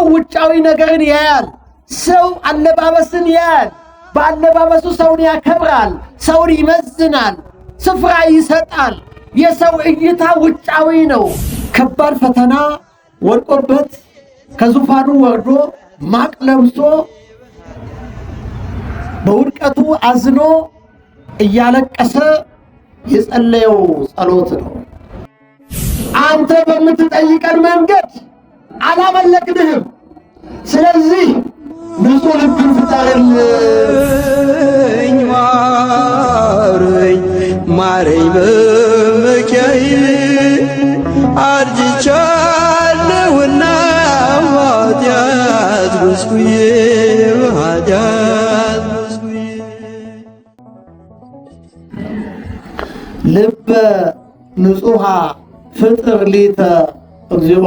ሰው ውጫዊ ነገርን ያያል። ሰው አለባበስን ያያል። በአለባበሱ ሰውን ያከብራል፣ ሰውን ይመዝናል፣ ስፍራ ይሰጣል። የሰው እይታ ውጫዊ ነው። ከባድ ፈተና ወድቆበት ከዙፋኑ ወርዶ ማቅ ለብሶ በውድቀቱ አዝኖ እያለቀሰ የጸለየው ጸሎት ነው። አንተ በምትጠይቀን መንገድ አላመለክንህም። ስለዚህ ንጹሕ ልብን ፍጠርልን። ማረኝ ማረኝ በመኪያዬ አርጅቻለሁና በኃጢአት ጎስቁዬ በኃጢአት ጎስቁዬ። ልበ ንጹሐ ፍጥር ሊተ እግዚኦ፣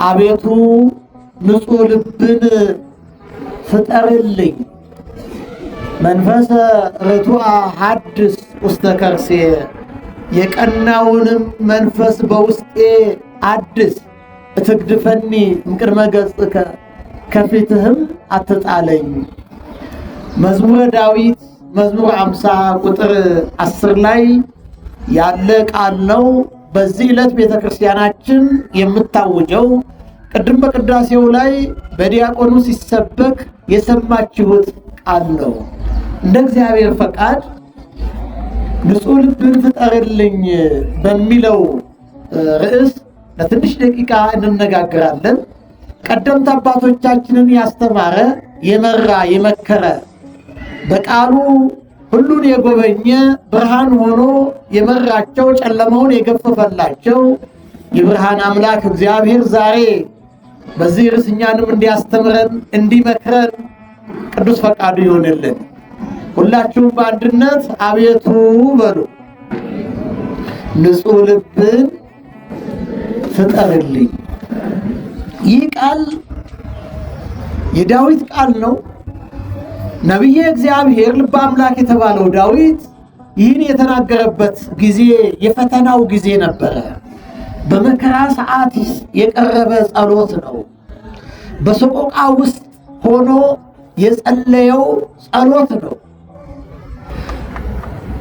አቤቱ ንጹሕ ልብን ፍጠርልኝ። መንፈሰ ርቱዐ ሐድስ ውስተ ከርሴ፣ የቀናውንም መንፈስ በውስጤ አድስ። እትግድፈኒ እምቅድመ ገጽከ፣ ከፊትህም አትጣለኝ። መዝሙረ ዳዊት መዝሙር 50 ቁጥር 10 ላይ ያለ ቃል ነው። በዚህ ዕለት ቤተ ክርስቲያናችን የምታውጀው ቅድም በቅዳሴው ላይ በዲያቆኑ ሲሰበክ የሰማችሁት ቃል ነው። እንደ እግዚአብሔር ፈቃድ ንጹሕ ልብን ፍጠርልኝ በሚለው ርዕስ ለትንሽ ደቂቃ እንነጋገራለን። ቀደምት አባቶቻችንን ያስተማረ፣ የመራ፣ የመከረ፣ በቃሉ ሁሉን የጎበኘ፣ ብርሃን ሆኖ የመራቸው፣ ጨለማውን የገፈፈላቸው የብርሃን አምላክ እግዚአብሔር ዛሬ በዚህ ርዕስ እኛንም እንዲያስተምረን እንዲመክረን ቅዱስ ፈቃዱ ይሆንልን። ሁላችሁም በአንድነት አቤቱ በሉ። ንጹሕ ልብን ፍጠርልኝ። ይህ ቃል የዳዊት ቃል ነው። ነቢየ እግዚአብሔር ልበ አምላክ የተባለው ዳዊት ይህን የተናገረበት ጊዜ የፈተናው ጊዜ ነበረ። በመከራ ሰዓት የቀረበ ጸሎት ነው። በሰቆቃ ውስጥ ሆኖ የጸለየው ጸሎት ነው።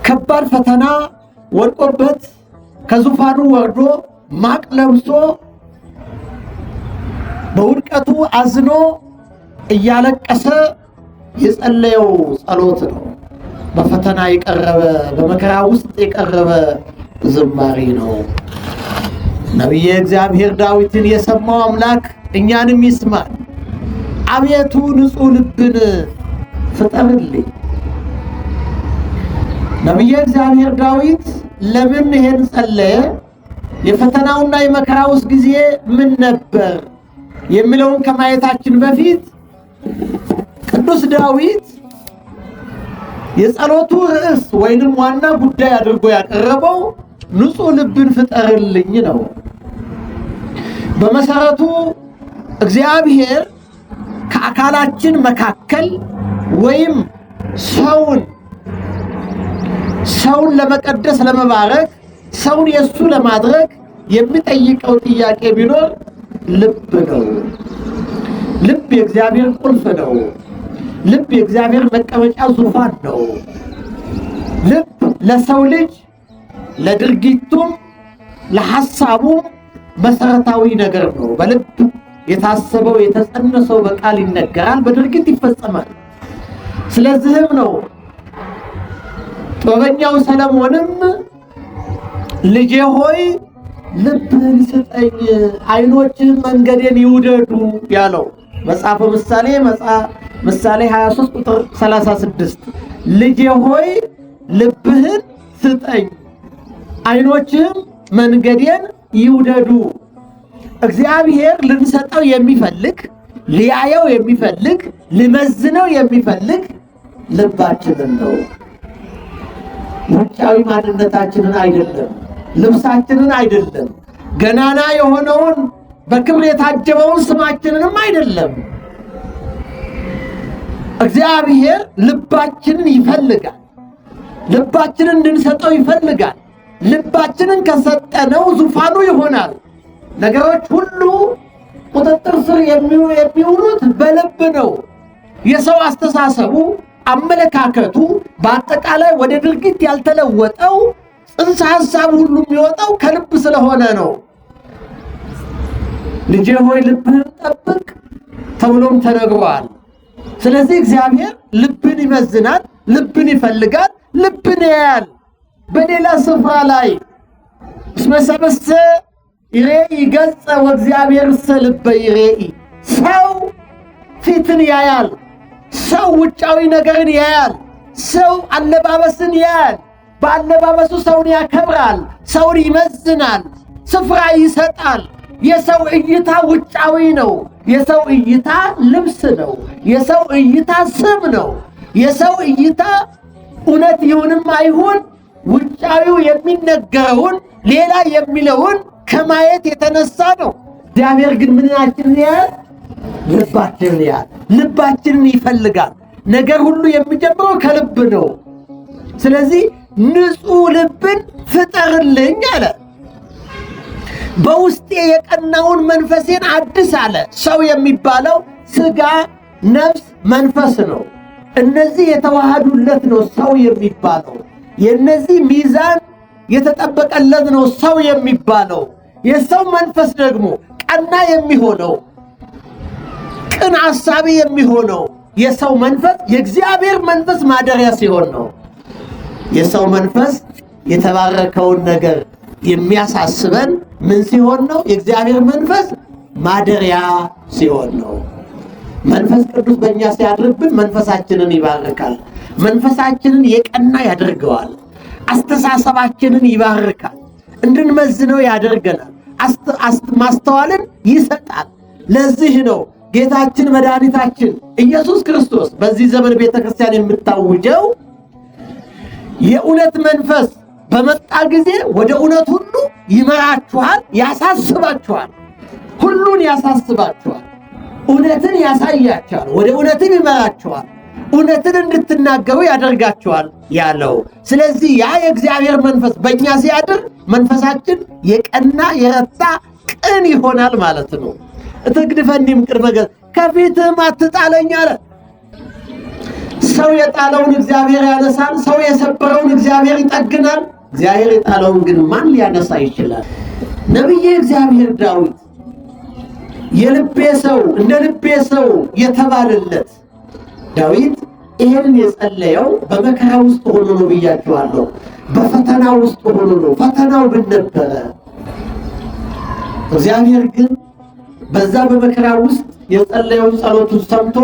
ከባድ ፈተና ወድቆበት ከዙፋኑ ወርዶ ማቅ ለብሶ በውድቀቱ አዝኖ እያለቀሰ የጸለየው ጸሎት ነው። በፈተና የቀረበ፣ በመከራ ውስጥ የቀረበ ዝማሬ ነው። ነቢየ እግዚአብሔር ዳዊትን የሰማው አምላክ እኛንም ይስማል። አቤቱ ንጹሕ ልብን ፍጠርልኝ። ነቢየ እግዚአብሔር ዳዊት ለምን ይሄን ጸለየ? የፈተናውና የመከራውስ ጊዜ ምን ነበር የሚለውን ከማየታችን በፊት ቅዱስ ዳዊት የጸሎቱ ርዕስ ወይንም ዋና ጉዳይ አድርጎ ያቀረበው ንጹሕ ልብን ፍጠርልኝ ነው። በመሰረቱ እግዚአብሔር ከአካላችን መካከል ወይም ሰውን ሰውን ለመቀደስ ለመባረክ፣ ሰውን የእሱ ለማድረግ የሚጠይቀው ጥያቄ ቢኖር ልብ ነው። ልብ የእግዚአብሔር ቁልፍ ነው። ልብ የእግዚአብሔር መቀመጫ ዙፋን ነው። ልብ ለሰው ልጅ ለድርጊቱም ለሐሳቡም መሰረታዊ ነገር ነው። በልብ የታሰበው የተጸነሰው በቃል ይነገራል፣ በድርጊት ይፈጸማል። ስለዚህም ነው ጥበበኛው ሰለሞንም ልጄ ሆይ ልብህን ስጠኝ፣ ዓይኖችህም መንገዴን ይውደዱ ያለው። መጽሐፈ ምሳሌ ምሳሌ 23 ቁጥር 36፣ ልጄ ሆይ ልብህን ስጠኝ፣ ዓይኖችህም መንገዴን ይውደዱ። እግዚአብሔር ልንሰጠው የሚፈልግ፣ ሊያየው የሚፈልግ፣ ሊመዝነው የሚፈልግ ልባችንን ነው። ውጫዊ ማንነታችንን አይደለም፣ ልብሳችንን አይደለም፣ ገናና የሆነውን በክብር የታጀበውን ስማችንንም አይደለም። እግዚአብሔር ልባችንን ይፈልጋል። ልባችንን እንድንሰጠው ይፈልጋል። ልባችንን ከሰጠነው ዙፋኑ ይሆናል። ነገሮች ሁሉ ቁጥጥር በቁጥጥር ስር የሚውሉት በልብ ነው። የሰው አስተሳሰቡ፣ አመለካከቱ በአጠቃላይ ወደ ድርጊት ያልተለወጠው ጽንሰ ሐሳብ ሁሉ የሚወጣው ከልብ ስለሆነ ነው። ልጄ ሆይ ልብህን ጠብቅ ተብሎም ተነግሯል። ስለዚህ እግዚአብሔር ልብን ይመዝናል፣ ልብን ይፈልጋል፣ ልብን ያያል። በሌላ ስፍራ ላይ እስመ ሰብእሰ ይሬኢ ገጸ ወእግዚአብሔርሰ ልበ ይሬኢ። ሰው ፊትን ያያል። ሰው ውጫዊ ነገርን ያያል። ሰው አለባበስን ያያል። በአለባበሱ ሰውን ያከብራል፣ ሰውን ይመዝናል፣ ስፍራ ይሰጣል። የሰው እይታ ውጫዊ ነው። የሰው እይታ ልብስ ነው። የሰው እይታ ስም ነው። የሰው እይታ እውነት ይሁንም አይሁን ውጫዊው የሚነገረውን ሌላ የሚለውን ከማየት የተነሳ ነው። እግዚአብሔር ግን ምናችንን ያያል? ልባችንን ያያል። ልባችንን ይፈልጋል። ነገር ሁሉ የሚጀምረው ከልብ ነው። ስለዚህ ንጹሕ ልብን ፍጠርልኝ አለ። በውስጤ የቀናውን መንፈሴን አድስ አለ። ሰው የሚባለው ስጋ፣ ነፍስ፣ መንፈስ ነው። እነዚህ የተዋሃዱለት ነው ሰው የሚባለው። የእነዚህ ሚዛን የተጠበቀለት ነው ሰው የሚባለው። የሰው መንፈስ ደግሞ ቀና የሚሆነው፣ ቅን አሳቢ የሚሆነው የሰው መንፈስ የእግዚአብሔር መንፈስ ማደሪያ ሲሆን ነው። የሰው መንፈስ የተባረከውን ነገር የሚያሳስበን ምን ሲሆን ነው? የእግዚአብሔር መንፈስ ማደሪያ ሲሆን ነው። መንፈስ ቅዱስ በእኛ ሲያድርብን መንፈሳችንን ይባርካል። መንፈሳችንን የቀና ያደርገዋል። አስተሳሰባችንን ይባርካል። እንድንመዝነው ያደርገናል። ማስተዋልን ይሰጣል። ለዚህ ነው ጌታችን መድኃኒታችን ኢየሱስ ክርስቶስ በዚህ ዘመን ቤተክርስቲያን የምታውጀው የእውነት መንፈስ በመጣ ጊዜ ወደ እውነት ሁሉ ይመራችኋል፣ ያሳስባችኋል። ሁሉን ያሳስባችኋል። እውነትን ያሳያችኋል፣ ወደ እውነትም ይመራችኋል፣ እውነትን እንድትናገሩ ያደርጋችኋል ያለው። ስለዚህ ያ የእግዚአብሔር መንፈስ በእኛ ሲያድር መንፈሳችን የቀና የረታ ቅን ይሆናል ማለት ነው። እትግድፈኒም ቅድመ ገጽ፣ ከፊትህም አትጣለኝ አለ። ሰው የጣለውን እግዚአብሔር ያነሳል። ሰው የሰበረውን እግዚአብሔር ይጠግናል። እግዚአብሔር የጣለውን ግን ማን ሊያነሳ ይችላል? ነቢየ እግዚአብሔር ዳዊት የልቤ ሰው፣ እንደ ልቤ ሰው የተባለለት ዳዊት ይሄንን የጸለየው በመከራ ውስጥ ሆኖ ነው ብያቸዋለሁ። በፈተና ውስጥ ሆኖ ነው። ፈተናው ምን ነበረ? እግዚአብሔር ግን በዛ በመከራ ውስጥ የጸለየውን ጸሎቱን ሰምቶ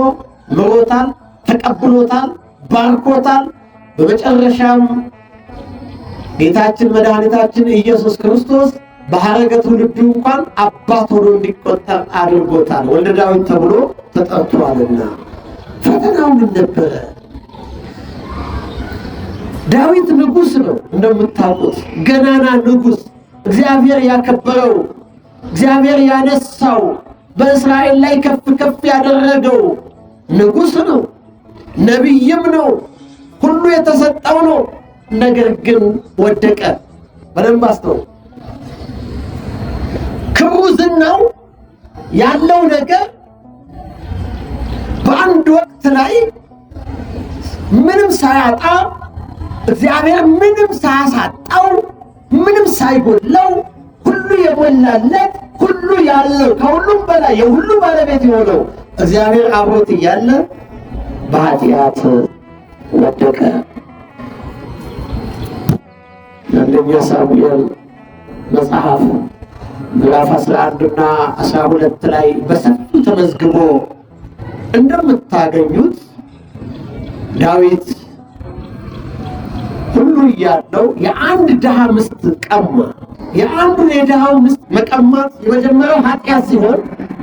ምሮታል፣ ተቀብሎታል፣ ባርኮታል። በመጨረሻም ጌታችን መድኃኒታችን ኢየሱስ ክርስቶስ በሐረገ ትውልዱ እንኳን አባት ሆኖ እንዲቆጠር አድርጎታል። ወልደ ዳዊት ተብሎ ተጠርቷልና። ፈተናው ምን ነበረ? ዳዊት ንጉሥ ነው እንደምታውቁት፣ ገናና ንጉሥ፣ እግዚአብሔር ያከበረው፣ እግዚአብሔር ያነሳው፣ በእስራኤል ላይ ከፍ ከፍ ያደረገው ንጉሥ ነው። ነቢይም ነው። ሁሉ የተሰጠው ነው። ነገር ግን ወደቀ። በደንብ አስተውሉ። ክብሩ፣ ዝናው ያለው ነገር በአንድ ወቅት ላይ ምንም ሳያጣ፣ እግዚአብሔር ምንም ሳያሳጣው፣ ምንም ሳይጎድለው፣ ሁሉ የሞላለት፣ ሁሉ ያለው፣ ከሁሉም በላይ የሁሉ ባለቤት የሆነው እግዚአብሔር አብሮት እያለ በኃጢአት ወደቀ። አንደኛ ሳሙኤል መጽሐፍ ምዕራፍ 11 እና 12 ላይ በሰፊው ተመዝግቦ እንደምታገኙት ዳዊት ሁሉ እያለው የአንድ ድሃ ምስት ቀማ። የአንዱን የድሃው ምስት መቀማት የመጀመሪያው ኃጢአት ሲሆን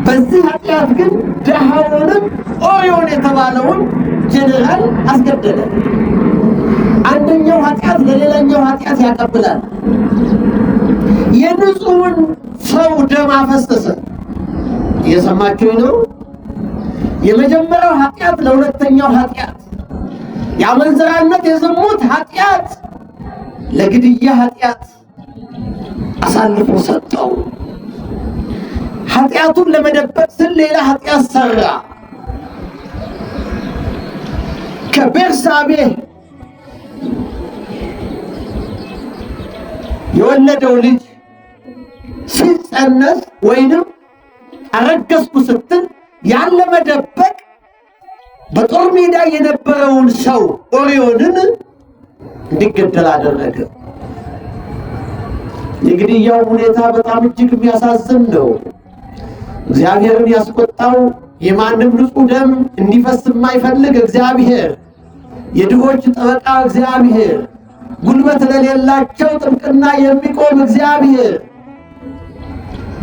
በዚህ ኃጢአት ግን ድሃውንም ኦርዮን የተባለውን ጀኔራል አስገደለ። አንደኛው ኃጢአት ለሌላኛው ኃጢአት ያቀብላል። የንጹሑን ሰው ደም አፈሰሰ። እየሰማችሁኝ ነው? የመጀመሪያው ኃጢአት ለሁለተኛው ኃጢአት፣ የአመንዝራነት የዝሙት ኃጢአት ለግድያ ኃጢአት አሳልፎ ሰጠው። ኃጢአቱን ለመደበቅ ስል ሌላ ኃጢአት ሰራ። ከቤርሳቤህ የወለደው ልጅ ሲጸነስ ወይንም አረገዝኩ ስትል ያን ለመደበቅ በጦር ሜዳ የነበረውን ሰው ኦርዮንን እንዲገደል አደረገ። የግድያው ሁኔታ በጣም እጅግ የሚያሳዝን ነው። እግዚአብሔርን ያስቆጣው የማንም ንጹሕ ደም እንዲፈስ የማይፈልግ እግዚአብሔር፣ የድሆች ጠበቃ እግዚአብሔር፣ ጉልበት ለሌላቸው ጥብቅና የሚቆም እግዚአብሔር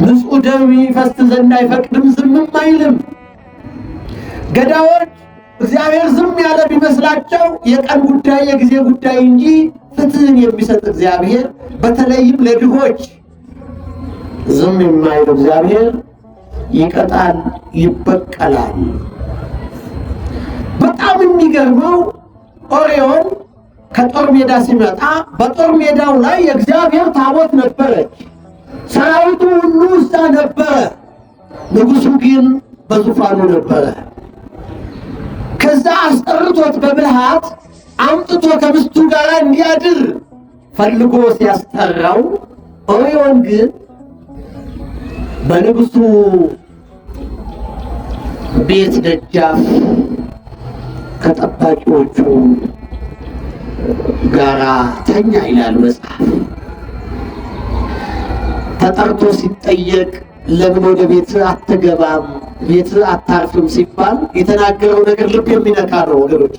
ንጹሕ ደም ይፈስ ዘንድ አይፈቅድም፣ ዝምም አይልም። ገዳዎች እግዚአብሔር ዝም ያለ ቢመስላቸው የቀን ጉዳይ የጊዜ ጉዳይ እንጂ ፍትሕን የሚሰጥ እግዚአብሔር በተለይም ለድሆች ዝም የማይል እግዚአብሔር ይቀጣል፣ ይበቀላል። በጣም የሚገርመው ኦርዮን ከጦር ሜዳ ሲመጣ በጦር ሜዳው ላይ የእግዚአብሔር ታቦት ነበረች። ሰራዊቱ ሁሉ እዛ ነበረ። ንጉሡ ግን በዙፋኑ ነበረ። ከዛ አስጠርቶት በብልሃት አምጥቶ ከሚስቱ ጋር እንዲያድር ፈልጎ ሲያስጠራው ኦርዮን ግን በንጉሡ ቤት ደጃፍ ከጠባቂዎቹ ጋራ ተኛ ይላል መጽሐፍ። ተጠርቶ ሲጠየቅ ለምን ወደ ቤት አትገባም፣ ቤት አታርፍም ሲባል የተናገረው ነገር ልብ የሚነካ ነው ወገኖቼ።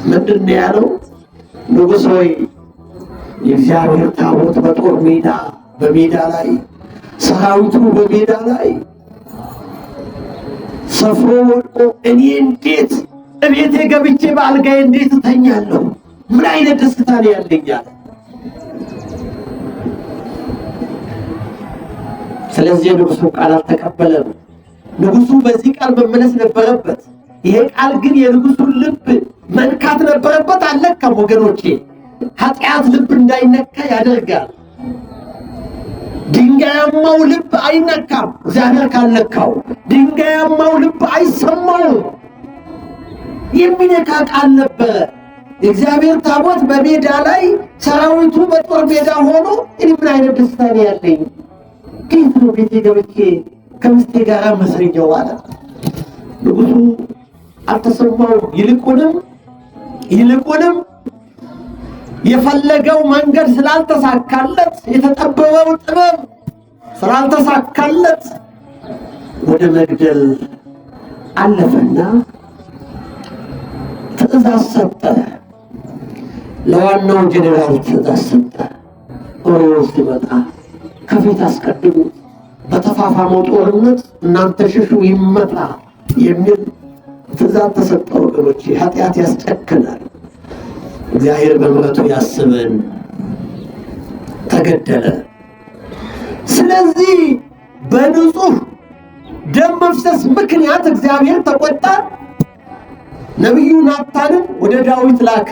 ምንድን ነው ያለው? ንጉሥ ሆይ የእግዚአብሔር ታቦት በጦር ሜዳ በሜዳ ላይ ሰራዊቱ በሜዳ ላይ ሰፍሮ ወድቆ እኔ እንዴት እቤቴ ገብቼ በአልጋዬ እንዴት እተኛለሁ? ምን አይነት ደስታ ነው ያለኝ አለ። ስለዚህ የንጉሱ ቃል አልተቀበለም። ንጉሱ በዚህ ቃል መመለስ ነበረበት። ይሄ ቃል ግን የንጉሱን ልብ መንካት ነበረበት። አልነካም ወገኖቼ። ኃጢአት ልብ እንዳይነካ ያደርጋል። ድንጋያማው ልብ አይነካም፣ እግዚአብሔር ካልነካው። ድንጋያማው ልብ አይሰማውም። የሚነካ ቃል ነበረ። የእግዚአብሔር ታቦት በሜዳ ላይ ሰራዊቱ በጦር ሜዳ ሆኖ እኔ ምን አይነት ደስታ ነው ያለኝ? ከየት ነው ቤቴ ገብቼ ከሚስቴ ጋር መሰኘው አለ። ንጉሱ አልተሰማውም። ይልቁንም የፈለገው መንገድ ስላልተሳካለት፣ የተጠበበው ጥበብ ስላልተሳካለት ወደ መግደል አለፈና ትዕዛዝ ሰጠ። ለዋናው ጄኔራል ትዕዛዝ ሰጠ። ኦርዮን ሲመጣ ከፊት አስቀድሙት፣ በተፋፋመው ጦርነት እናንተ ሽሹ፣ ይመታ የሚል ትዕዛዝ ተሰጠ። ወገኖች ኃጢአት ያስጨክናል። እግዚአብሔር በምሕረቱ ያስበን። ተገደለ። ስለዚህ በንጹህ ደም መፍሰስ ምክንያት እግዚአብሔር ተቆጣ። ነቢዩ ናታንን ወደ ዳዊት ላከ።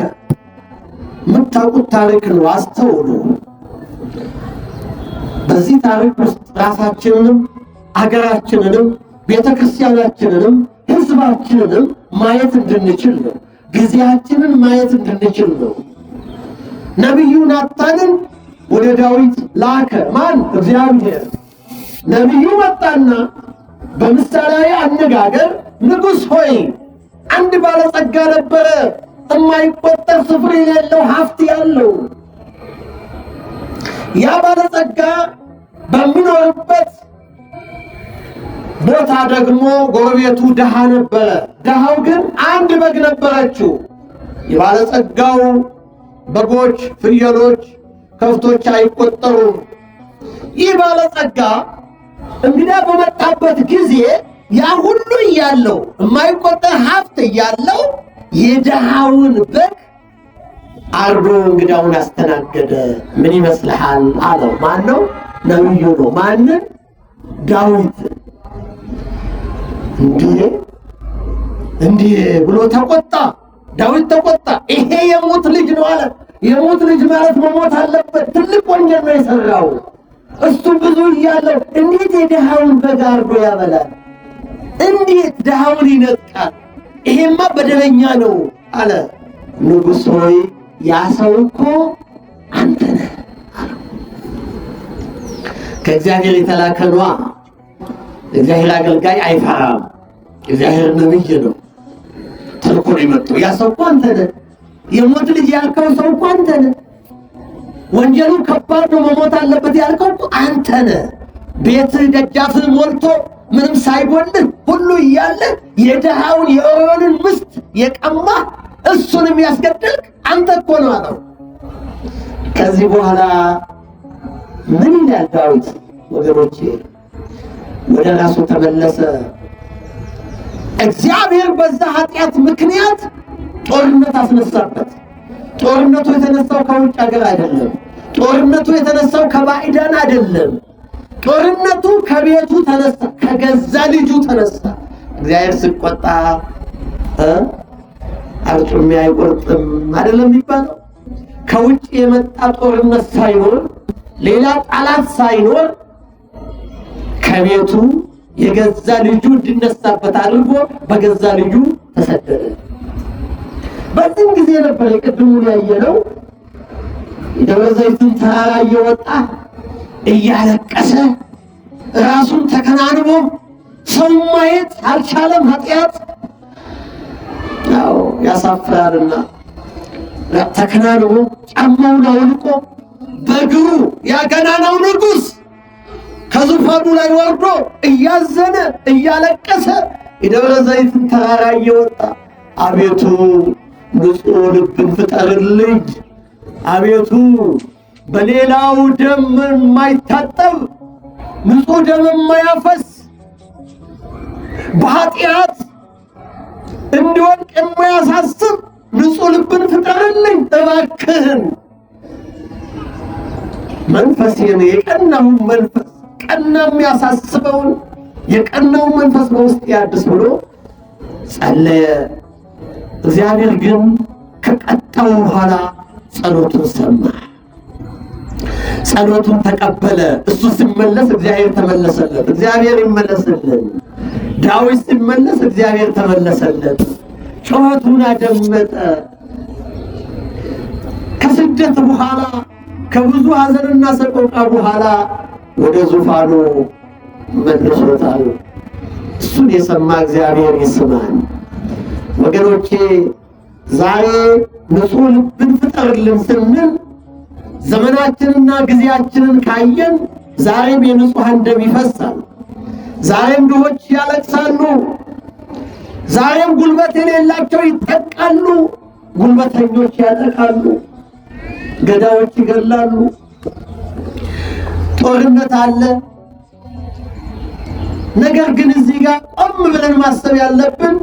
የምታውቁት ታሪክ ነው፣ አስተውሉ። በዚህ ታሪክ ውስጥ ራሳችንንም አገራችንንም ቤተክርስቲያናችንንም ሕዝባችንንም ማየት እንድንችል ነው። ጊዜያችንን ማየት እንድንችል ነው። ነቢዩ ናታንን ወደ ዳዊት ላከ። ማን? እግዚአብሔር። ነቢዩ መጣና በምሳሌያዊ አነጋገር ንጉሥ ሆይ አንድ ባለጸጋ ነበረ፣ የማይቆጠር ስፍር የሌለው ሀብት ያለው። ያ ባለጸጋ በሚኖርበት ቦታ ደግሞ ጎረቤቱ ድሃ ነበረ። ድሃው ግን አንድ በግ ነበረችው። የባለጸጋው በጎች፣ ፍየሎች፣ ከብቶች አይቆጠሩም። ይህ ባለጸጋ እንግዳ በመጣበት ጊዜ ያ ሁሉ እያለው የማይቆጠር ሀብት እያለው የድሃውን በግ አርዶ እንግዳውን አስተናገደ። ምን ይመስልሃል አለው። ማን ነው? ነብዩ ነው። ማንን? ዳዊት። እንዴ እንዴ ብሎ ተቆጣ። ዳዊት ተቆጣ። ይሄ የሞት ልጅ ነው አለ። የሞት ልጅ ማለት መሞት አለበት። ትልቅ ወንጀል ነው የሰራው። እሱ ብዙ እያለው እንዴት የድሃውን በግ አርዶ ያበላል? እንዴት ድሃውን ይነጥቃል? ይሄማ በደለኛ ነው አለ። ንጉሥ ሆይ ያ ሰው እኮ አንተ ነህ አለው። ከእግዚአብሔር የተላከ ነዋ። እግዚአብሔር አገልጋይ አይፈራም። እግዚአብሔር ነብይ ነው። ተልኮ ነው የመጣው። ያ ሰው እኮ አንተ ነህ። የሞት ልጅ ያልከው ሰው እኮ አንተ ነህ። ወንጀሉ ከባድ ነው መሞት አለበት ያልከው እኮ አንተ ነህ። ቤትህ ደጃፍህ ሞልቶ ምንም ሳይጎልህ ሁሉ እያለ የድሃውን የኦርዮንን ምስት የቀማህ እሱንም ያስገደልክ አንተ እኮ ነው አለው። ከዚህ በኋላ ምን ይላል ዳዊት? ወገኖቼ ወደ ራሱ ተመለሰ። እግዚአብሔር በዛ ኃጢአት ምክንያት ጦርነት አስነሳበት። ጦርነቱ የተነሳው ከውጭ ሀገር አይደለም። ጦርነቱ የተነሳው ከባዕዳን አይደለም። ጦርነቱ ከቤቱ ተነሳ፣ ከገዛ ልጁ ተነሳ። እግዚአብሔር ሲቆጣ አርጩሜ አይቆርጥም አይደለም የሚባለው? ከውጭ የመጣ ጦርነት ሳይኖር ሌላ ጠላት ሳይኖር ከቤቱ የገዛ ልጁ እንዲነሳበት አድርጎ በገዛ ልጁ ተሰደደ። በዚህም ጊዜ ነበር የቅድሙን ያየነው የደብረ ዘይቱን ተራራ እየወጣ እያለቀሰ ራሱን ተከናንቦ ሰው ማየት አልቻለም። ኃጢአት ያው ያሳፍራልና ተከናንቦ ጫማውን አውልቆ በእግሩ ያገናናው ንጉሥ ከዙፋኑ ላይ ወርዶ እያዘነ እያለቀሰ የደብረ ዘይትን ተራራ እየወጣ አቤቱ ንጹሕ ልብን ፍጠርልኝ፣ አቤቱ በሌላው ደም የማይታጠብ ንጹሕ ደም የማያፈስ በኃጢአት እንዲወድቅ የማያሳስብ ንጹሕ ልብን ፍጠርልኝ እባክህን፣ መንፈሴን የቀናውን መንፈስ ቀና የሚያሳስበውን የቀናውን መንፈስ በውስጥ ያድስ ብሎ ጸለየ። እግዚአብሔር ግን ከቀጣው በኋላ ጸሎቱን ሰማ፣ ጸሎቱን ተቀበለ። እሱ ሲመለስ እግዚአብሔር ተመለሰለት። እግዚአብሔር ይመለስልን። ዳዊት ሲመለስ እግዚአብሔር ተመለሰለት። ጩኸቱን አደመጠ። ከስደት በኋላ ከብዙ ሐዘንና ሰቆቃ በኋላ ወደ ዙፋኑ መልሶታል። እሱን የሰማ እግዚአብሔር ይስማል። ወገኖቼ ዛሬ ንጹሕ ልብን ፍጠርልን ስንል ዘመናችንና ጊዜያችንን ካየን ዛሬም የንጹሐን ደም ይፈሳል። ዛሬም ድሆች ያለቅሳሉ። ዛሬም ጉልበት የሌላቸው ይጠቃሉ። ጉልበተኞች ያጠቃሉ። ገዳዮች ይገላሉ። ጦርነት አለ። ነገር ግን እዚህ ጋር ቆም ብለን ማሰብ ያለብን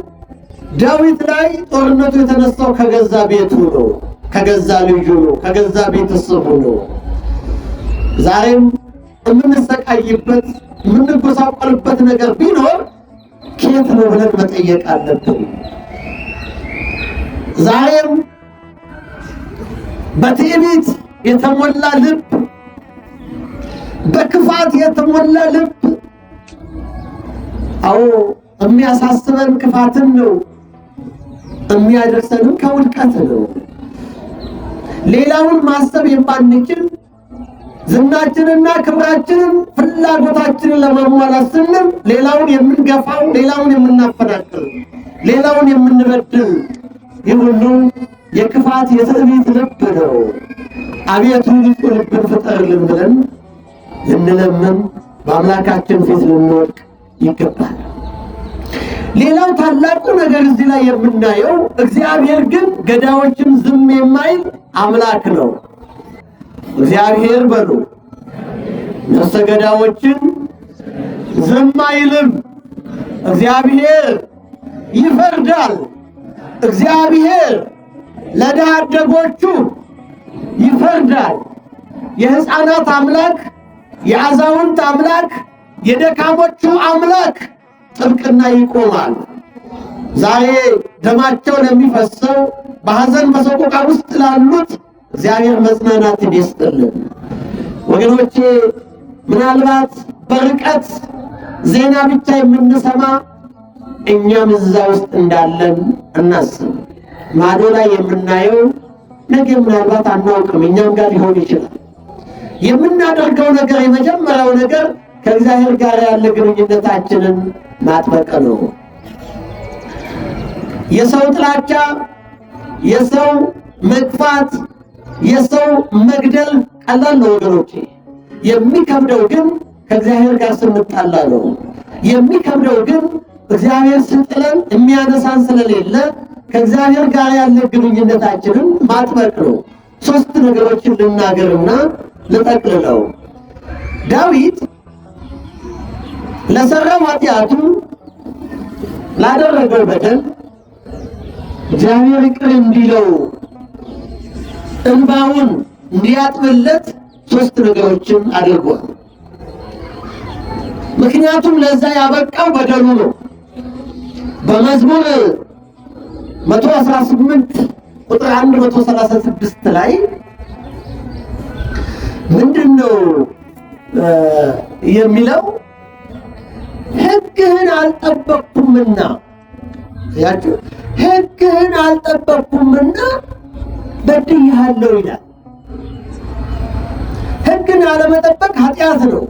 ዳዊት ላይ ጦርነቱ የተነሳው ከገዛ ቤቱ ነው፣ ከገዛ ልጁ ነው፣ ከገዛ ቤተሰቡ ነው። ዛሬም የምንሰቃይበት የምንጎሳቆልበት ነገር ቢኖር ከየት ነው ብለን መጠየቅ አለብን። ዛሬም በትዕቢት የተሞላ ልብ፣ በክፋት የተሞላ ልብ፣ አዎ የሚያሳስበን ክፋትን ነው፣ የሚያደርሰንም ከውድቀት ነው። ሌላውን ማሰብ የማንችል ዝናችንና ክብራችንን ፍላጎታችንን ለማሟላት ስንል ሌላውን የምንገፋው፣ ሌላውን የምናፈናቅል፣ ሌላውን የምንበድል ይህ ሁሉ የክፋት የትዕቢት ልብ ነው። አቤቱ ንጹሕ ልብን ፍጠርልን ብለን ልንለምን በአምላካችን ፊት ልንወድቅ ይገባል። ሌላው ታላቁ ነገር እዚህ ላይ የምናየው እግዚአብሔር ግን ገዳዮችን ዝም የማይል አምላክ ነው። እግዚአብሔር በሉ ነፍሰ ገዳዮችን ዝም አይልም። እግዚአብሔር ይፈርዳል። እግዚአብሔር ለድሃ አደጎቹ ይፈርዳል። የሕፃናት አምላክ፣ የአዛውንት አምላክ፣ የደካሞቹ አምላክ ጥብቅና ይቆማል። ዛሬ ደማቸው ለሚፈሰው በሐዘን በሰቆቃ ውስጥ ላሉት እግዚአብሔር መጽናናትን ይስጥልን። ወገኖቼ ምናልባት በርቀት ዜና ብቻ የምንሰማ እኛም እዛ ውስጥ እንዳለን እናስብ። ማዶ ላይ የምናየው ነገ ምናልባት አናውቅም፣ እኛም ጋር ሊሆን ይችላል። የምናደርገው ነገር የመጀመሪያው ነገር ከእግዚአብሔር ጋር ያለ ግንኙነታችንን ማጥበቅ ነው። የሰው ጥላቻ፣ የሰው መግፋት፣ የሰው መግደል ቀላል ነው ወገኖቼ። የሚከብደው ግን ከእግዚአብሔር ጋር ስንጣላ ነው። የሚከብደው ግን እግዚአብሔር ስጥለን የሚያነሳን ስለሌለ ከእግዚአብሔር ጋር ያለ ግንኙነታችንን ማጥበቅ ነው። ሶስት ነገሮችን ልናገርና ልጠቅልለው። ዳዊት ለሰራው ኃጢአቱ ላደረገው በደል እግዚአብሔር ይቅር እንዲለው እንባውን እንዲያጥብለት ሶስት ነገሮችን አድርጓል። ምክንያቱም ለዛ ያበቃው በደሉ ነው። በመዝሙር 118 ቁጥር 136 ላይ ምንድነው የሚለው? ሕግህን አልጠበቅኩምና፣ ያችሁ ሕግህን አልጠበቅኩምና በድያለሁ ይላል። ሕግን አለመጠበቅ ኃጢአት ነው።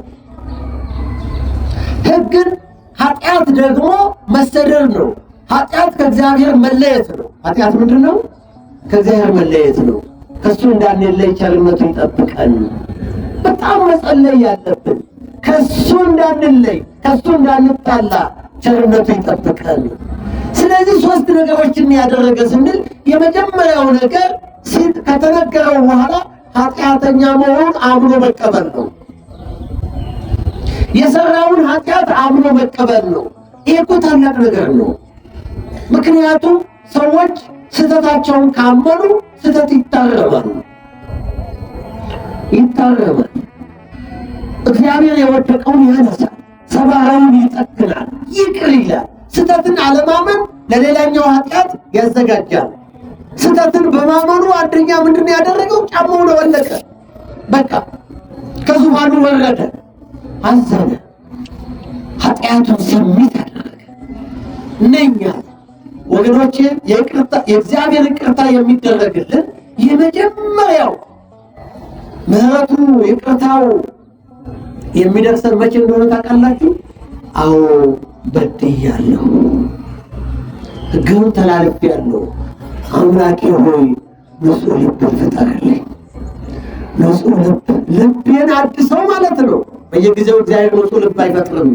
ሕግን ኃጢአት ደግሞ መሰደድ ነው። ኃጢአት ከእግዚአብሔር መለየት ነው። ኃጢአት ምንድን ነው? ከእግዚአብሔር መለየት ነው። ከእሱ እንዳንለይ ቸርነቱ ይጠብቀን። በጣም መጸለይ ያለብን ከእሱ እንዳንለይ፣ ከእሱ እንዳንጣላ ቸርነቱ ይጠብቀን። ስለዚህ ሶስት ነገሮችን ያደረገ ስንል የመጀመሪያው ነገር ከተነገረው በኋላ ኃጢአተኛ መሆኑን አምኖ መቀበል ነው። የሰራውን ኃጢአት አምኖ መቀበል ነው። ይህ እኮ ታላቅ ነገር ነው። ምክንያቱም ሰዎች ስህተታቸውን ካመኑ ስህተት ይታረማሉ ይታረማል። እግዚአብሔር የወደቀውን ያነሳል፣ ሰባራውን ይጠግናል፣ ይቅር ይላል። ስህተትን አለማመን ለሌላኛው ኃጢአት ያዘጋጃል። ስህተትን በማመኑ አንደኛ ምንድን ነው ያደረገው? ጫማውን አወለቀ። በቃ ከዙፋኑ ወረደ፣ አዘነ፣ ኃጢአቱን ሰሚት አደረገ። እነኛ ወገኖቼ የእግዚአብሔር ይቅርታ የሚደረግልን የመጀመሪያው ምሕረቱ ይቅርታው የሚደርሰን መቼ እንደሆነ ታውቃላችሁ? አዎ በድያለሁ፣ ሕግህን ተላልፌአለሁ፣ አምላኬ ሆይ ንጹሕ ልብን ፍጠርልኝ። ንጹሕ ልብ ልቤን አድሰው ማለት ነው። በየጊዜው እግዚአብሔር ንጹሕ ልብ አይፈጥርም።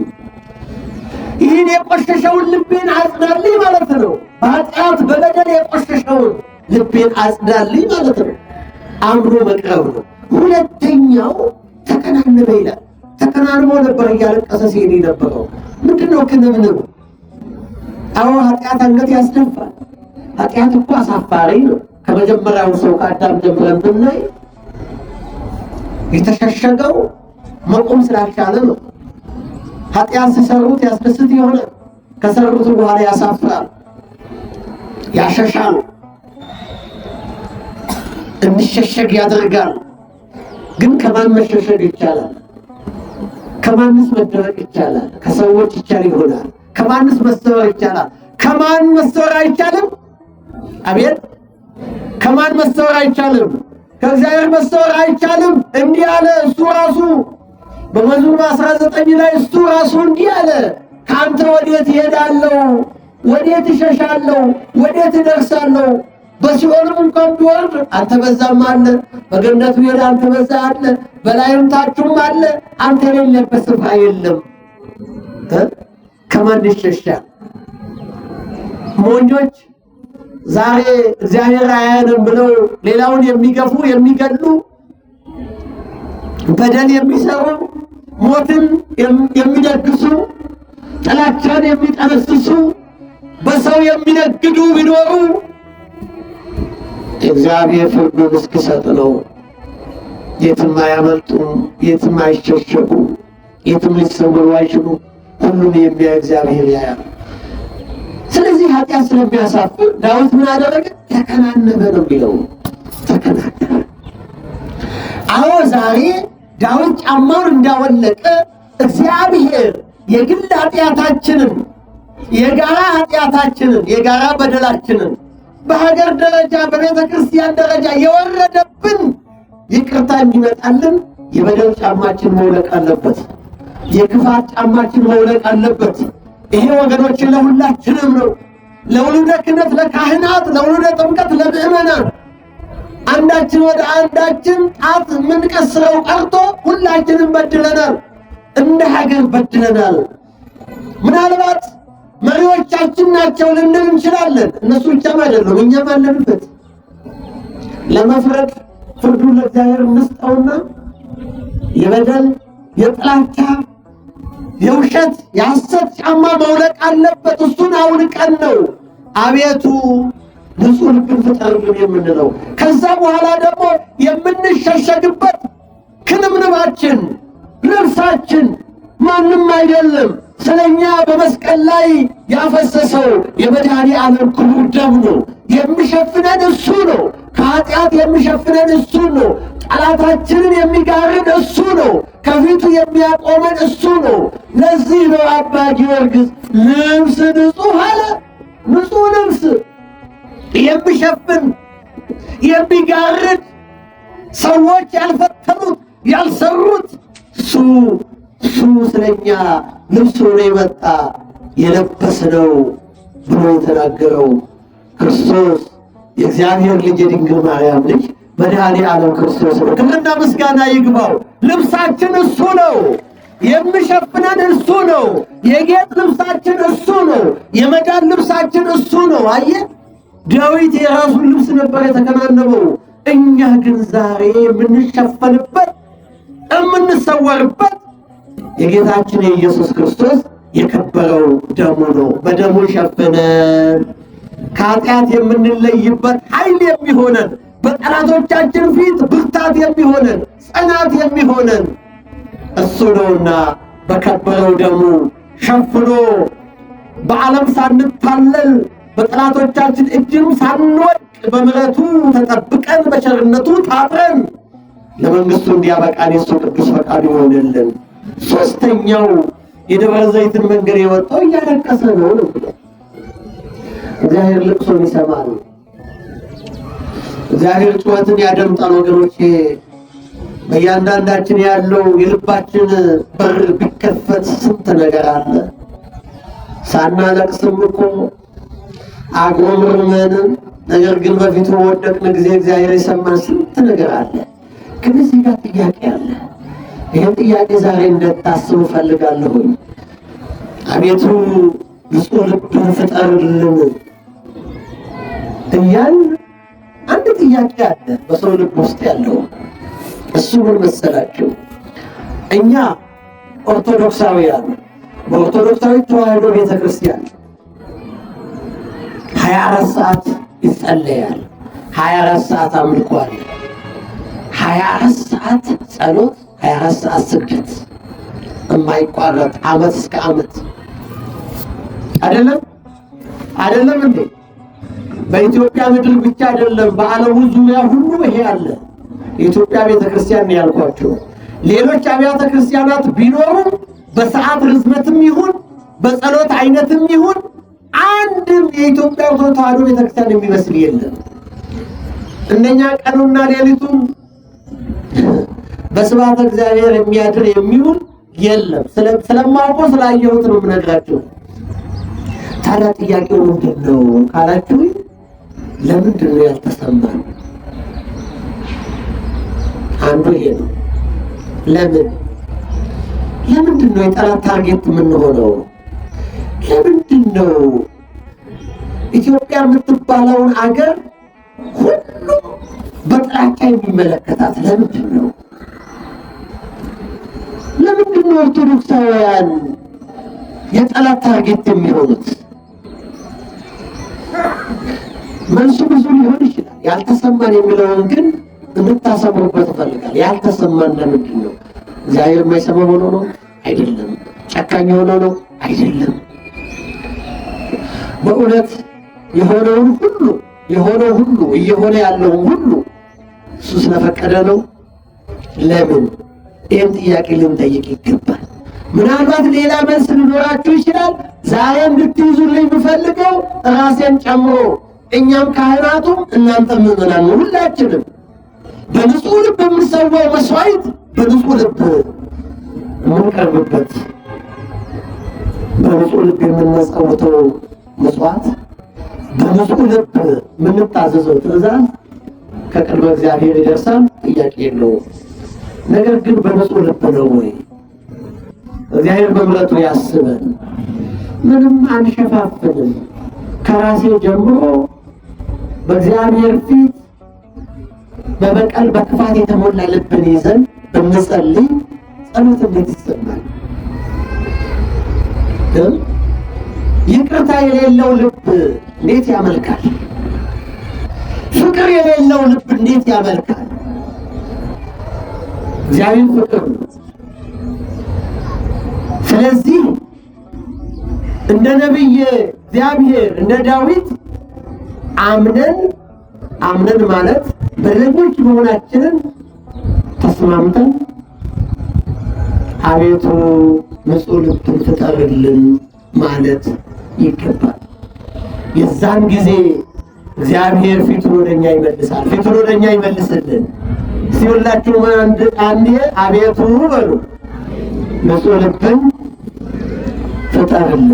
ይህን የቆሸሸውን ልቤን አጽዳልኝ ማለት ነው። በኃጢአት በበደል የቆሸሸውን ልቤን አጽዳልኝ ማለት ነው። አምኖ መቅረብ ነው። ሁለተኛው ተከናነበ ይላል። ተከናንቦ ነበር እያለቀሰ ሲሄድ የነበረው። ምንድን ነው ክንብንብ? አዎ ኃጢአት አንገት ያስደፋል። ኃጢአት እኮ አሳፋሪ ነው። ከመጀመሪያው ሰው ከአዳም ጀምረን ብናይ የተሸሸገው መቆም ስላልቻለ ነው። ኃጢአት ሲሰሩት ያስደስት ይሆናል። ከሰሩት በኋላ ያሳፍራል፣ ያሸሻል፣ እንሸሸግ ያደርጋል። ግን ከማን መሸሸግ ይቻላል? ከማንስ መደበቅ ይቻላል? ከሰዎች ይቻል ይሆናል። ከማንስ መሰወር ይቻላል? ከማን መሰወር አይቻልም? አቤት ከማን መሰወር አይቻልም? ከእግዚአብሔር መሰወር አይቻልም። እንዲህ አለ እሱ ራሱ በመዝሙር 19 ላይ እሱ ራሱ እንዲህ አለ፣ ከአንተ ወዴት እሄዳለሁ? ወዴት እሸሻለሁ? ወዴት እደርሳለሁ? በሲኦልም እንኳን ቢወርድ አንተ በዛም አለ፣ በገነት ቢሄድ አንተ በዛ አለ፣ በላይም ታችም አለ፣ አንተ የሌለበት ስፍራ የለም። ከማን ይሸሻል? ሞኞች ዛሬ እግዚአብሔር አያየንም ብለው ሌላውን የሚገፉ የሚገድሉ፣ በደል የሚሰሩ፣ ሞትን የሚደግሱ፣ ጥላቻን የሚጠነስሱ፣ በሰው የሚነግዱ ቢኖሩ እግዚአብሔር ፍርዱን እስኪሰጥ ነው። የትም አያመልጡም፣ የትም አይሸሸጉም፣ የትም ሊሰወሩ አይችሉም። ሁሉን የሚያይ እግዚአብሔር ያያል። ስለዚህ ኃጢአት ስለሚያሳፍር ዳዊት ምን አደረገ? ተከናነበ ነው የሚለው። ተከናነበ። አዎ ዛሬ ዳዊት ጫማውን እንዳወለቀ እግዚአብሔር የግል ኃጢአታችንን፣ የጋራ ኃጢአታችንን፣ የጋራ በደላችንን በሀገር ደረጃ በቤተ ክርስቲያን ደረጃ የወረደብን ይቅርታ እንዲመጣልን የበደል ጫማችን መውለቅ አለበት። የክፋት ጫማችን መውለቅ አለበት። ይሄ ወገኖችን ለሁላችንም ነው። ለውሉደ ክህነት፣ ለካህናት፣ ለውሉደ ጥምቀት፣ ለምዕመናን አንዳችን ወደ አንዳችን ጣት የምንቀስረው ቀርቶ ሁላችንም በድለናል። እንደ ሀገር በድለናል። ምናልባት መሪዎቻችን ናቸው ልንል እንችላለን። እነሱ ብቻም አይደሉም፣ እኛም አለንበት። ለመፍረድ ፍርዱን ለእግዚአብሔር እንስጠውና የበደል፣ የጥላቻ፣ የውሸት፣ የሐሰት ጫማ መውለቅ አለበት። እሱን አውልቀን ነው አቤቱ ንጹሕ ልብን ፍጠርልን የምንለው። ከዛ በኋላ ደግሞ የምንሸሸግበት ክንብንባችን፣ ልብሳችን ማንም አይደለም፣ ስለኛ በመስቀል ላይ ያፈሰሰው የመድኃኔ ዓለም ክቡር ደም ነው። የሚሸፍነን እሱ ነው። ከኃጢአት የሚሸፍነን እሱ ነው። ጠላታችንን የሚጋርድ እሱ ነው። ከፊቱ የሚያቆመን እሱ ነው። ለዚህ ነው አባ ጊዮርጊስ ልብስ ንጹሕ አለ። ንጹሕ ልብስ የሚሸፍን፣ የሚጋርድ፣ ሰዎች ያልፈተኑት፣ ያልሰሩት እሱ ስለኛ ልብስ ሆኖ የመጣ፣ የለበስነው ብሎ የተናገረው ክርስቶስ የእግዚአብሔር ልጅ፣ የድንግል ማርያም ልጅ፣ መድኃኔ ዓለም ክርስቶስ ነው። ክብርና ምስጋና ይግባው። ልብሳችን እሱ ነው። የሚሸፍነን እሱ ነው። የጌጥ ልብሳችን እሱ ነው። የመዳን ልብሳችን እሱ ነው። አየህ፣ ዳዊት የራሱን ልብስ ነበር የተከናነበው። እኛ ግን ዛሬ የምንሸፈንበት፣ የምንሰወርበት የጌታችን የኢየሱስ ክርስቶስ የከበረው ደሙ ነው። በደሙ ሸፍነን ከኃጢአት የምንለይበት ኃይል የሚሆነን፣ በጠላቶቻችን ፊት ብርታት የሚሆነን፣ ጽናት የሚሆነን እሱ ነውና በከበረው ደሙ ሸፍኖ በዓለም ሳንታለል፣ በጠላቶቻችን እጅም ሳንወድቅ፣ በምሕረቱ ተጠብቀን፣ በቸርነቱ ታጥረን ለመንግስቱ እንዲያበቃን የሱ ቅዱስ ፈቃዱ ይሆንልን። ሶስተኛው የደብረ ዘይትን መንገድ የወጣው እያለቀሰ ነው ነው። እግዚአብሔር ልቅሶን ይሰማል። እግዚአብሔር ጩኸትን ያደምጣል። ወገኖቼ፣ በእያንዳንዳችን ያለው የልባችን በር ቢከፈት ስንት ነገር አለ። ሳናለቅስም እኮ አጉረምርመንም ነገር ግን በፊቱ ወደቅን ጊዜ እግዚአብሔር የሰማን ስንት ነገር አለ። ግን እዚህ ጋር ጥያቄ አለ። ይህን ጥያቄ ዛሬ እንድታስቡ እፈልጋለሁኝ። አቤቱ ንጹሕ ልብን ፍጠርልን እያል አንድ ጥያቄ አለ በሰው ልብ ውስጥ ያለው። እሱ ምን መሰላችሁ? እኛ ኦርቶዶክሳውያን በኦርቶዶክሳዊ ተዋሕዶ ቤተክርስቲያን 24 ሰዓት ይጸለያል። 24 ሰዓት አምልኮ አለ። 24 ሰዓት ጸሎት፣ 24 ሰዓት ስግደት የማይቋረጥ ዓመት እስከ ዓመት። አይደለም? አይደለም እንዴ? በኢትዮጵያ ምድር ብቻ አይደለም፣ በዓለሙ ዙሪያ ሁሉ ይሄ አለ። የኢትዮጵያ ቤተክርስቲያን ነው ያልኳቸው። ሌሎች አብያተ ክርስቲያናት ቢኖሩም በሰዓት ርዝመትም ይሁን በጸሎት አይነትም ይሁን አንድም የኢትዮጵያ ኦርቶዶክስ ተዋሕዶ ቤተክርስቲያን የሚመስል የለም። እነኛ ቀኑና ሌሊቱን በስብሐተ እግዚአብሔር የሚያድር፣ የሚውል የለም። ስለማውቀው፣ ስላየሁት ነው የምነግራቸው። ታዲያ ጥያቄው ምንድን ነው ካላችሁ፣ ለምንድን ነው ያልተሰማን? አንዱ ይሄ ነው። ለምንድን ነው የጠላት target የምንሆነው? ለምንድን ነው ኢትዮጵያ የምትባለውን አገር ሁሉም በጥላቻ የሚመለከታት? ለምንድን ነው? ለምንድን ነው ኦርቶዶክሳውያን የጠላት target የሚሆኑት? መልሱ ብዙ ሊሆን ይችላል። ያልተሰማን የሚለውን ግን እንድታሰምሩበት እፈልጋለሁ። ያልተሰማን ለምንድን ነው? እግዚአብሔር የማይሰማ ሆኖ ነው? አይደለም። ጨካኝ ሆኖ ነው? አይደለም። በእውነት የሆነውን ሁሉ፣ የሆነው ሁሉ፣ እየሆነ ያለውን ሁሉ እሱ ስለፈቀደ ነው። ለምን? ይህን ጥያቄ ልንጠይቅ ይገባል። ምናልባት ሌላ መልስ ሊኖራችሁ ይችላል። ዛሬ እንድትይዙልኝ ብፈልገው ራሴን ጨምሮ እኛም ካህናቱም እናንተ ምዕመናን ሁላችንም በንጹሕ ልብ የምንሰዋው መስዋዕት በንጹሕ ልብ የምንቀርብበት በንጹሕ ልብ የምንመጸውተው ምጽዋት በንጹሕ ልብ የምንታዘዘው ትእዛዝ ከቅድመ እግዚአብሔር ይደርሳል፣ ጥያቄ የለውም። ነገር ግን በንጹሕ ልብ ነው ወይ? እግዚአብሔር በምሕረቱ ያስበን። ምንም አንሸፋፍንም። ከራሴ ጀምሮ በእግዚአብሔር ፊት በበቀል በክፋት የተሞላ ልብን ይዘን ብንጸልይ ጸሎት እንዴት ይሰማል? ይቅርታ የሌለው ልብ እንዴት ያመልካል? ፍቅር የሌለው ልብ እንዴት ያመልካል? እግዚአብሔር ፍቅር ነው። ስለዚህ እንደ ነቢይ እግዚአብሔር እንደ ዳዊት አምነን አምነን ማለት በደለኞች መሆናችንን ተስማምተን አቤቱ ንጹሕ ልብን ፍጠርልን ማለት ይገባል። የዛን ጊዜ እግዚአብሔር ፊቱን ወደኛ ይመልሳል። ፊቱን ወደኛ ይመልስልን። ሲሁላችሁ አንዴ አቤቱ በሉ፣ ንጹሕ ልብን ፍጠርልን፣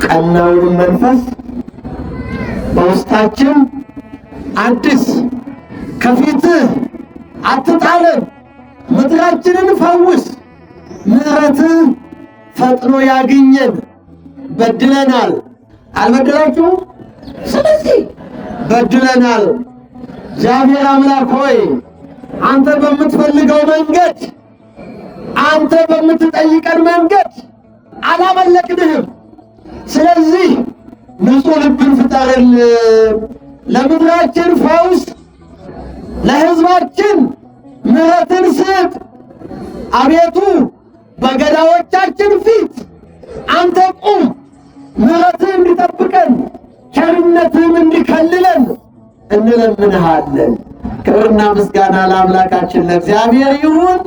ቀናውንም መንፈስ በውስጣችን አድስ፣ ከፊትህ አትጣለን፣ ምድራችንን ፈውስ፣ ምሕረትህ ፈጥኖ ያግኘን። በድለናል፣ አልበደላችሁም? ስለዚህ በድለናል። እግዚአብሔር አምላክ ሆይ አንተ በምትፈልገው መንገድ፣ አንተ በምትጠይቀን መንገድ አላመለክንህም። ስለዚህ ንጹሕ ልብን ፍጠርልን፣ ለምድራችን ፈውስ፣ ለሕዝባችን ምሕረትን ስጥ። አቤቱ በገዳዎቻችን ፊት አንተ ቁም፣ ምሕረትህ እንዲጠብቀን ቸርነትህም እንዲከልለን እንለምንሃለን። ክብርና ምስጋና ለአምላካችን ለእግዚአብሔር ይሁን።